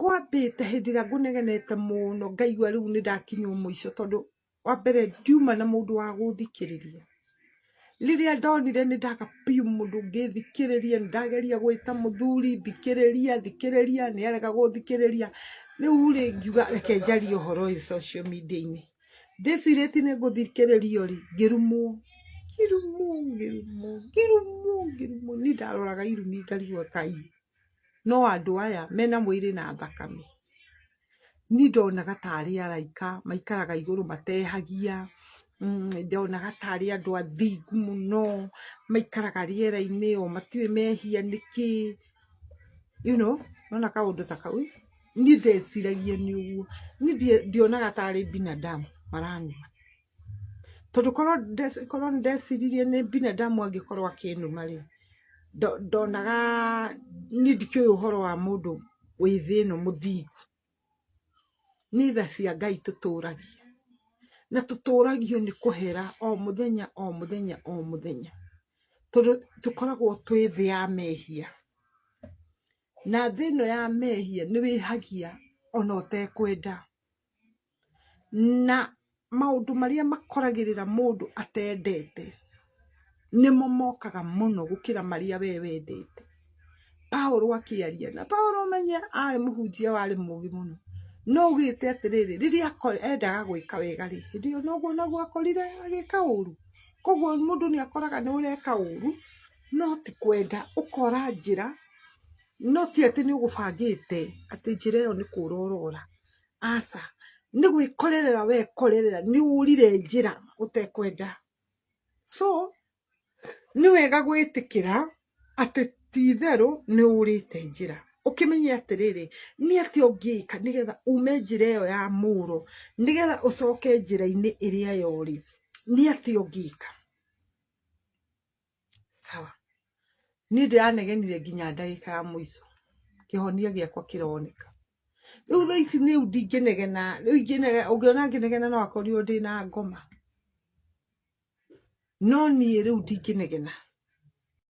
Ngwambĩte hĩndĩ ĩrĩa ngũnegenete mũno ngaigua rĩu nĩ ndakinywo mũico, tondũ wa mbere ndiuma na mũndũ wa gũthikĩrĩria. Rĩrĩa ndonire nĩ ndaga biũ mũndũ ũngĩthikĩrĩria, nĩ ndageria gwĩta mũthuri, thikĩrĩria, thikĩrĩria, nĩ arega gũthikĩrĩria. Rĩu rĩ, ngiuga reke njarie ũhoro ũyũ social media-inĩ. Ndĩcirĩtie nĩ ngũthikĩrĩrio rĩ, ngĩrumwo, ngĩrumwo, ngĩrumwo, ngĩrumwo, ngĩrumwo. Niĩ ndaroraga irumi ngarigwo Ngai, no andũ aya mena mwĩrĩ na thakame. Niĩ ndonaga tarĩ araika maikaraga igũrũ matehagia, ndonaga tarĩ andũ athingu mũno, maikaraga rĩera-inĩ o matiũĩ mehia nĩkĩ, nĩwona kaũndũ ta kau, niĩ ndeciragia nĩ ũguo, niĩ ndionaga tarĩ binadamu maranuma, tondũ korwo nĩ ndeciririe nĩ binadamu angĩkorwo akĩnuma rĩ, ndonaga niĩ ndikĩũĩ ũhoro wa mũndũ wĩ thĩ ĩno mũthingu. Nĩ tha cia Ngai tũtũragia, na tũtũragio nĩ kũhera o mũthenya o mũthenya o mũthenya, tondũ tũkoragwo twĩ thĩ ya mehia, na thĩ ĩno ya mehia nĩ wĩhagia ona ũtekwenda. Na maũndũ marĩa makoragĩrĩra mũndũ atendete nĩmo mokaga mũno gũkĩra marĩa we wendete. Paulo akĩaria, na Paulo ũmenye arĩ mũhunjia warĩ mũgĩ mũno, no augĩte atĩrĩrĩ, rĩrĩa endaga gwĩka wega rĩ, hĩndĩ ĩyo noguo naguo akorire agĩka ũru. Koguo mũndũ nĩ akoraga nĩ ũreka ũru, no ti kwenda, ũkora njĩra, no ti atĩ nĩ ũgũbangĩte atĩ njĩra ĩyo nĩ kũra ũrora. Aca, nĩ gwĩkorerera wekorerera, nĩ ũrire njĩra ũtekwenda. So, nĩ wega gwĩtĩkĩra atĩ ti itherũ nĩ ũrĩte njĩra. Ũkĩmenye atĩrĩrĩ, nĩ atĩa ũngĩka nĩgetha ume njĩra ĩyo ya mũro, nĩgetha ũcoke njĩra-inĩ ĩrĩa yorĩ, nĩ atĩa ũngĩka? Sawa. Niĩ ndĩranegenire nginya ndagĩka ya mũico, kĩhonia gĩakwa kĩroneka. Rĩu thaa ici rĩu ndingĩnegena, rĩu ingĩnegena, ũngĩona ngĩnegena no akorirwo ndĩna ngoma. No niĩ rĩu ndingĩnegena.